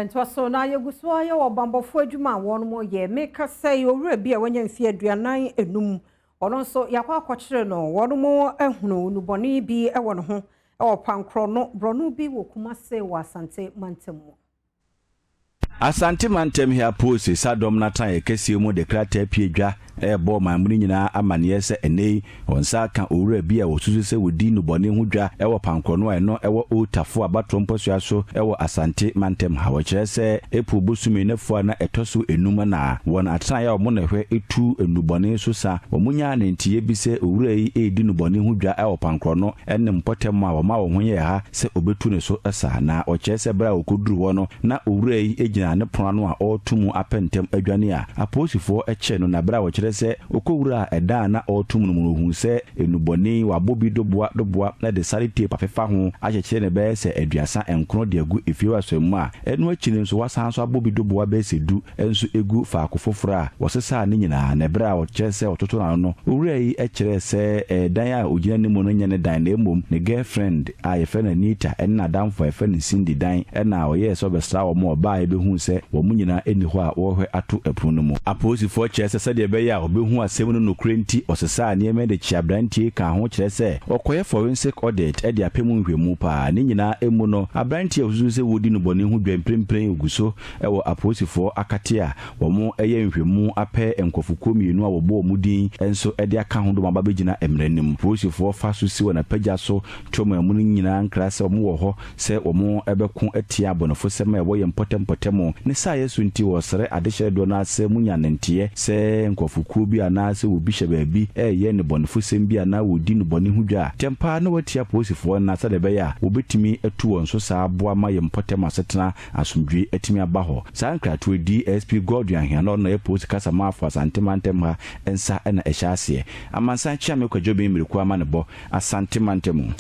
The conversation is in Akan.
Ntoa so na yɛgu so ara yɛ ɔbammɔfoɔ adwuma a wɔnom yɛ. Meka sɛ owura bi a wanya mfeɛ 45, ɔno nso yɛakɔ akɔkyere no. Wɔnom ahunu nnubɔne bi wɔ ne ho wɔ Pankrɔno, borɔno bi wɔ Kumase wɔ Asante mantam mu. Asante mantam he apoose sadɔm no atenaeɛ kɛseɛ mu de krataa pue dwa rebɔ ɔman mu no nyinaa amaneɛ sɛ ɛnnɛ yi wɔn nsa aka owura bi a wɔsusu sɛ ɔdi nnubɔne ho dwa wɔ Pankrɔno a ɛno ɛwɔ Old Tafo abatoɔ mpɔsoa so wɔ Asante mantam ha. Wɔkyerɛ sɛ April bosome nnafua a na ɛtɔ so enum na wɔn atenaeɛ a wɔn na ɛhwɛ tu nnubɔne so sa wɔn nyaa ne nteeɛ bi sɛ owura yi redi nnubɔne ho dwa wɔ Pankrɔno ne mpɔtam a wɔma wɔn ho yɛɛ ha sɛ ɔbɛtu ne so sa. Na wɔkyerɛ sɛ berɛ a wɔkɔduruu hɔ no na owura yi gyina ne pono ano a ɔreto mu apɛ ntɛm adwane a apolisifoɔ kyee no na berɛ a wɔkyerɛ sɛ ɔkɔwuraa ɛdan a na ɔreto mu no mu no ɔhuu sɛ nnubɔne yi wɔabɔ bi doboa doboa de sare tape afefa ho akyekyere no bɛyɛ sɛ 39 de agu efie hɔ asɔre mu a ɛno akyi no nso wɔasan nso abɔ bi doboa bɛyɛ sɛ du nso gu faako foforɔ a wɔsesaa ne nyinaa na ɛberɛ a wɔkyerɛ sɛ ɔtoto n'ano no owura yi kyerɛɛ sɛ ɛdan a ɔgyina ne mu no nyɛ ne dan na mmom ne girlfriend a yɛfrɛ no Anita ne n'adamfo a yɛfrɛ no Cindy dan na ɔyɛɛ sɛ ɔbɛsra wɔn a ɔbaeɛ bɛhuu sɛ wɔn nyinaa nni hɔ a wɔrehwɛ ato ɛpono no mu. Apolisifoɔ kyerɛ sɛ sɛdeɛ ɛbɛyɛ a wɔbɛhu asɛm no nokorɛ nti ɔsesaa nneɛma de kyee aberanteɛ yi kaa ho kyerɛ sɛ ɔkɔyɛ forensic audit de apɛ mu nhwɛmu paa. Ne nyinaa mu no aberanteɛ a wɔsusu sɛ wɔredi no bɔne ho dwa mprempren ɔgu so wɔ apolisifoɔ akate a wɔyɛ nhwɛmu apɛ nkurɔfokuo mmienu a wɔbɔ wɔn din nso de aka ho de wɔn aba abɛgyina mmara no mu. Apolisifoɔ fa so si wɔn apagya so to ɔman mu no nyinaa nkra sɛ wɔn wɔ hɔ sɛ wɔn bɛko atia abɔnefosɛm a ɛwɔ yɛn mpɔtam mpɔtam. Ne saayɛ so nti wɔsrɛ adehyɛ dodoɔ no ara sɛ monya nnenteɛ sɛ nkurɔfokuo bi anaa sɛ obi hyɛ baabi reyɛ nnebɔnefosɛm bi anaa wɔredi nnubɔne ho dwa a, ntɛm pa ara na wɔatia apolisifoɔ nna sɛdeɛ ɛbɛyɛ a wɔbɛtumi atu wɔn so saa aboa ma yɛn mpɔtam asetena asomdwoe atumi aba hɔ. Saa nkratoɔ yi DSP Godwin Ahianor na ɔyɛ polisi kasamaafo Asante mantam ha nsa na ɛhyɛ aseɛ. Amansan Kyeame Kwadwo Ben Miriku Amanebɔ, Asante mantam.